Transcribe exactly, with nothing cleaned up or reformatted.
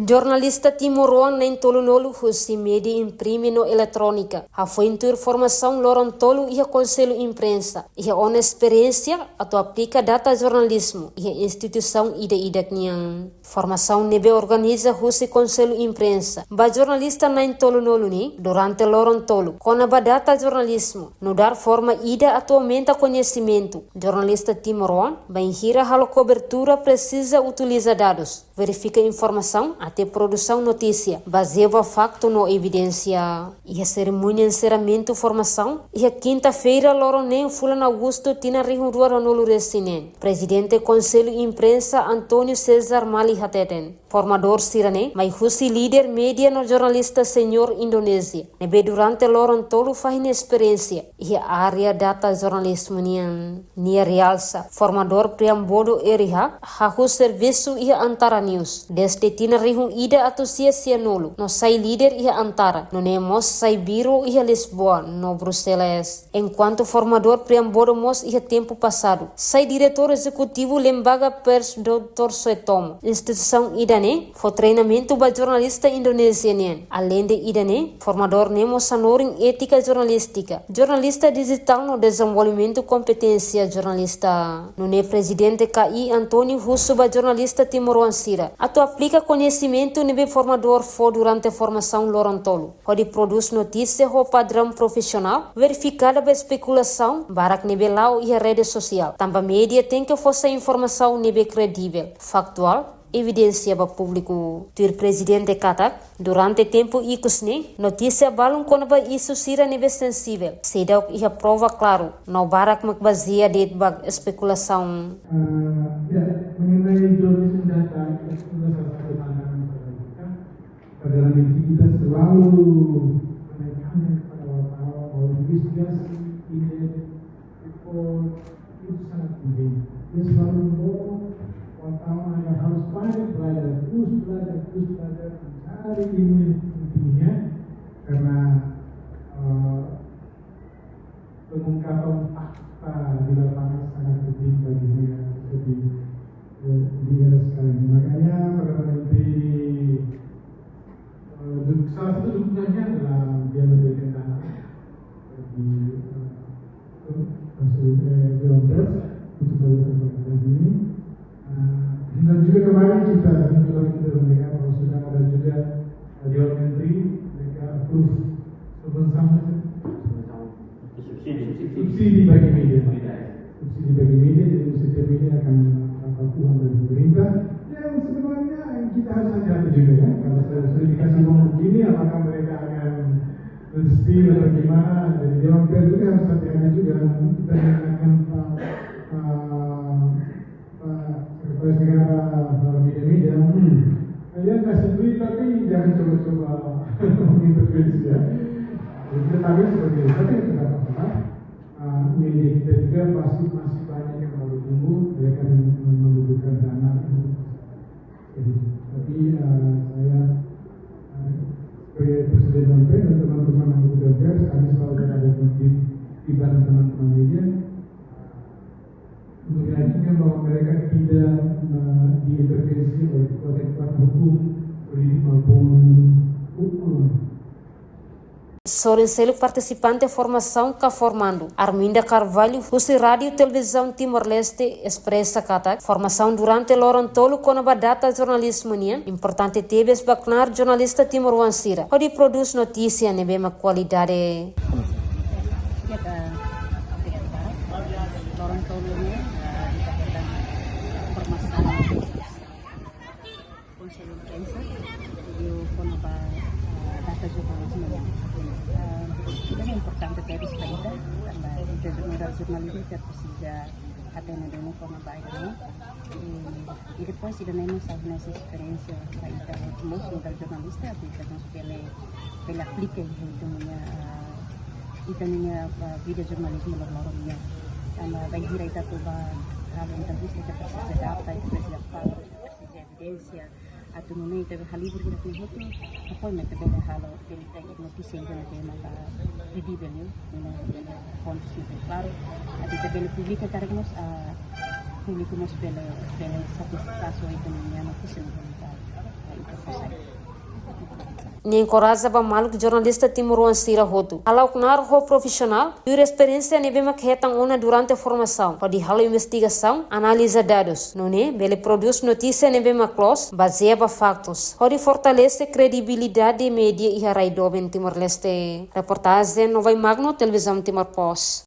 Jornalista timoroan na'in-tolunulu husi média imprime no eletrónika hafoin tuir formasaun loron tolu iha Konsellu Imprensa, iha ona esperiénsia atu aplika data jornalizmu iha instituisaun ida-idak nian. Formasaun ne'ebé organiza husi Konsellu Imprensa ba jornalista na'in-tolunulu ne'e durante loron tolu, kona-ba data jornalizmu, nu'udar forma ida atu aumenta koñesimentu jornalista timoroan, bainhira halo kobertura presiza utiliza dadus, verifika informasaun até produsaun notísia bazeia ba faktu no evidénsia. Iha serimónia enserramentu formasaun, iha kinta-feira loron neen fulan Agostu tinan rihun rua ruanulu resin neen, Prezidente Konsellu Imprensa António César Mali hateten, formadór sira-ne'e mai husi líder média no jornalista senior Indonézia, ne'ebé durante loron tolu fahe nia esperiénsia iha área data jornalizmu nian. Nia realsa, formadór Priambodo Eriha hahú servisu iha Antara News dezde tinan rihun ida atus sia sianulu, no sai líder iha Antara, nune'e mós sai biro iha Lisboa no Bruxelas. Enkuantu formadór Priambodo mós iha tempu pasadu sai diretór ezekutivu Lembaga Pers doutór Suetomo. Instituisaun ida-ne'e fó treinamentu ba jornalista Indonézia nian. Aleinde ida-ne'e, formadór ne'e mós hanorin étika jornalístika, jornalista dijitál no dezenvolvimentu kompeténsia jornalista. Nune'e Prezidente K I António husu ba jornalista timoroan sira atu aplika koñesimentu ne'ebé formadór fó durante formasaun loron tolu, hodi prodús notísia ho padraun profisionál, verifikada ba espekulasaun barak ne'ebé la'o iha rede sosiál. Tanba média tenke fó sai informasaun ne'ebé kredivel, faktuál, evidénsia ba públiku. Tuir Prezidente katak, durante tempu ikus ne'e, notísia balun kona-ba isu sira ne'ebé sensivel seidauk iha prova klaru, no barak mak bazeia de'it ba espekulasaun. Ah, ya, mengenai jurnalisme data, itu adalah salah satu tantangan pada kita. Pada kita selalu menekankan kepada wartawan bahwa jurnalisme ini itu sangat penting. Dia selalu mendorong wartawan agar harus banyak belajar, terus belajar, terus belajar, mencari ilmu yang pentingnya, karena, eh, pengungkapan fakta di lapangan sangat penting bagi negara. Jadi, eh, di era sekarang ini. Makanya, Perdana Menteri, eh, du-, salah satu dukungannya adalah dia memberikan dana bagi, eh, eh, Dewan Pers untuk melakukan program ini. Eh, dan juga kemarin kita, minggu lalu kita mendengar bahwa sudah ada juga, eh, Dewan Menteri, mereka approve, sopan sama, subsidi, subsidi bagi média. Subsidi bagi média, jadi setiap média akan dapat uang dari pemerintah. Ya, sebenarnya kita harus hati-hati juga, ya. Kalau sudah, sudah dikasih uang begini, apakah mereka akan berhenti atau gimana? Jadi Dewan Pers juga harus hati-hati juga. Kita akan, eh, Pak Sekretaris Negara, eh, Media-Media, hmm, kalian kasih duit tapi jangan coba-coba mengintervensi, ya. Jadi kita tahu seperti itu, tapi tidak apa-apa. Eh, média kita juga pasti masih banyak yang baru tumbuh, mereka mem-, mem-, membutuhkan dana untuk. Jadi, tapi, eh, saya, eh, sebagai Presiden Dewan Pers dan teman-teman anggota Dewan Pers, kami selalu berada di, di, di belakang teman-teman média. Meyakinkan bahwa mereka tidak, eh, diintervensi oleh kekuatan-kekuatan hukum, politik maupun hukum. Sorin seluk partisipante formasaun ka formandu, Arminda Carvalho, husi Rádiu Televizaun Timor-Leste, espresa katak formasaun durante loron tolu kona-ba data jornalizmu nian importante tebes ba knaar jornalista timoroan sira hodi prodús notísia ne'ebé mak kualidade. Loron tolu ne'e, eh, ita hetan formasaun Konsellu Imprensa, liu kona-ba, eh, data jornalizmu nian. Eh, ida-ne'e importante tebes ba ita, tanba ita nu'udar jornalista ita presiza hatene duni kona-ba ida-ne'e. I, i depois ida-ne'e mós sai hanesan esperiénsia ba ita hotu mós nu'udar jornalista, atu ita mós bele, bele aplika iha ita-nia, eh, ita-nia, eh, vida jornalizmu loroloron nian. Tanba bainhira ita atu bá halo entrevista, ita presiza data, ita presiza faktus, ita presiza evidénsia. Atu nune'e ita halibur ita-nia hotu, hafoin mak ita bele halo, bele ita iha notísia ida ne'ebé maka kredivel, ya, nune'e fontes ne'ebé klaru. Atu ita bele publika karik mós, ah, públiku mós bele, bele satisfás ho ita-nia notísia ne'ebé mak ita, ita fó sai. Nia enkoraja ba maluk jornalista timoroan sira hotu hala'o knaar ho profisionál, tuir esperiénsia ne'ebé mak hetan ona durante formasaun, hodi halo investigasaun, analiza dadus, nune'e bele prodús notísia ne'ebé mak loos, bazeia ba faktus, hodi fortalese kredibilidade mídia iha rai doben Timor-Leste. Reportajen Novai Magno, Televizaun Timor Post.